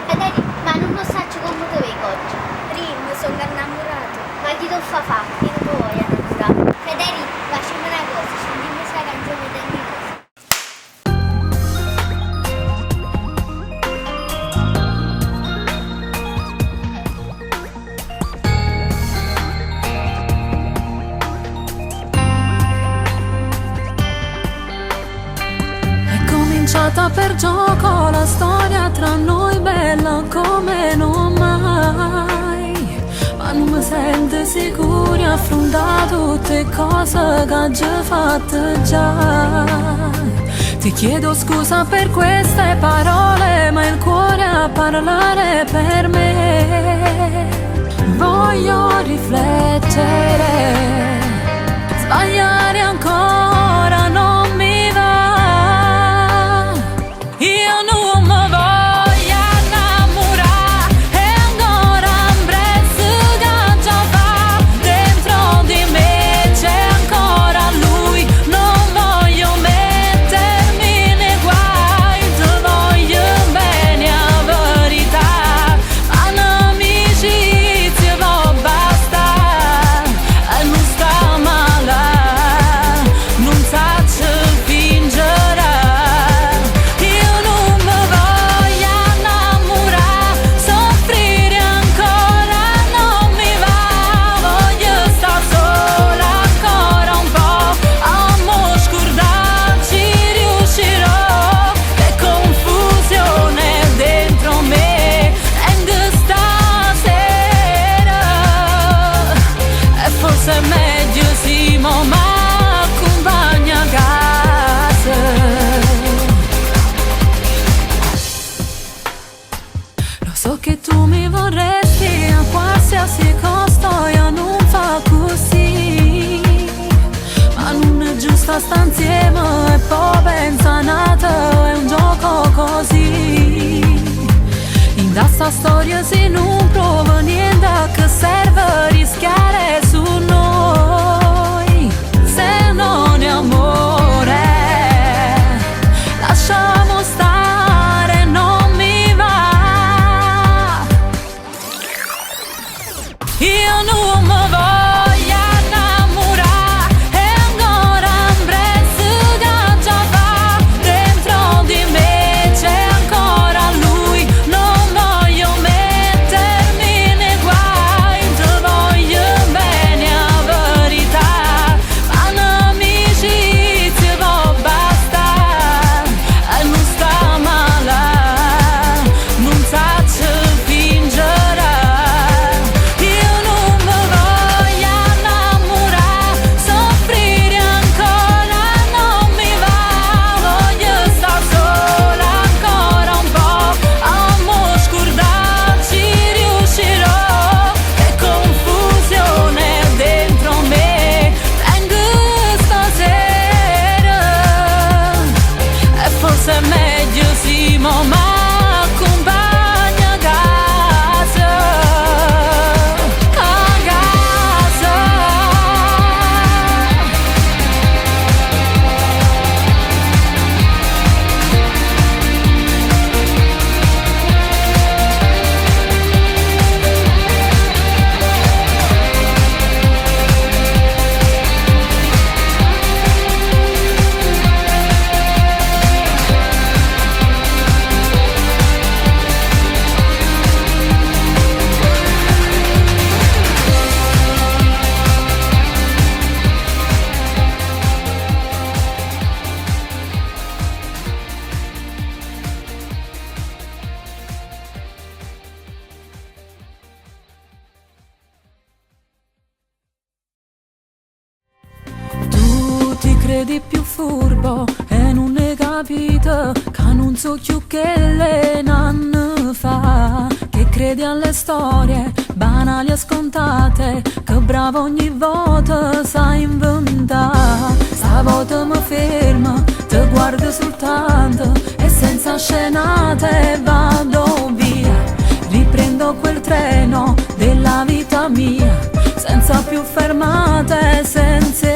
Federi', ma nun 'o ssaccio comme te veco oggi. Rimm, songo annammurato. Ma chi t' 'o ffa fa'? Io nun me voglio annammurà. Federi', facimmo na cosa, sentimmo 'sta canzone 'e Danny Rosa. È cominciata per gioco la storia tra noi bella come non mai. Ma nun me sento sicuro 'e affrontà tutte cose che aggio fatto già. Ti chiedo scusa per queste parole, ma il cuore a parlare per me. Voglio riflettere, sbagliare ancora non mi va. Io nun me voglio annammurà è ancora ambress ch'aggia fa. Dentro di me c'è ancora lui, non voglio mettermi nei guai, te voglio bene a verità, ma n'amicizia può bastà e nun sta male, nun saccio fingere. Io nun me voglio annammurà, soffrire ancora non mi va, voglio sta sola ancora un po', a mo scurdà ci riuscirò, che confusione dentro me, tengo stasera, e forse è meglio si mo m'accumpagna a casa. Lo so che tu mi vorresti a qualsiasi costo, io nun fa così. Ma nun è giusto sta insieme e poi pensa n'ato, è un gioco così. In sta storia se non provo niente che serve rischiare su noi. Se non è amore, lasciamo stare, non mi va. Io nun me voglio annammurà è ancora ambress ch'aggia fa. Dentro di me c'è ancora lui, non voglio mettermi nei guai, te voglio bene a verità, ma n'amicizia può bastà e nun sta male, nun saccio fingere. Io nun me voglio annammurà, soffrire ancora non mi va, voglio sta sola ancora un po', a mo scurdà ci riuscirò, che confusione dentro me, tengo stasera, e forse è meglio si mo m'accumpagna a casa, a casa. Tu ti credi più furbo e nun hai capito che non so più che le n'anno fa. Che credi alle storie banali e scontate, che bravo ogni volta sai inventare. Stavolta mi fermo, ti guardo soltanto e senza scenate vado via. Riprendo quel treno della vita. fermate senza.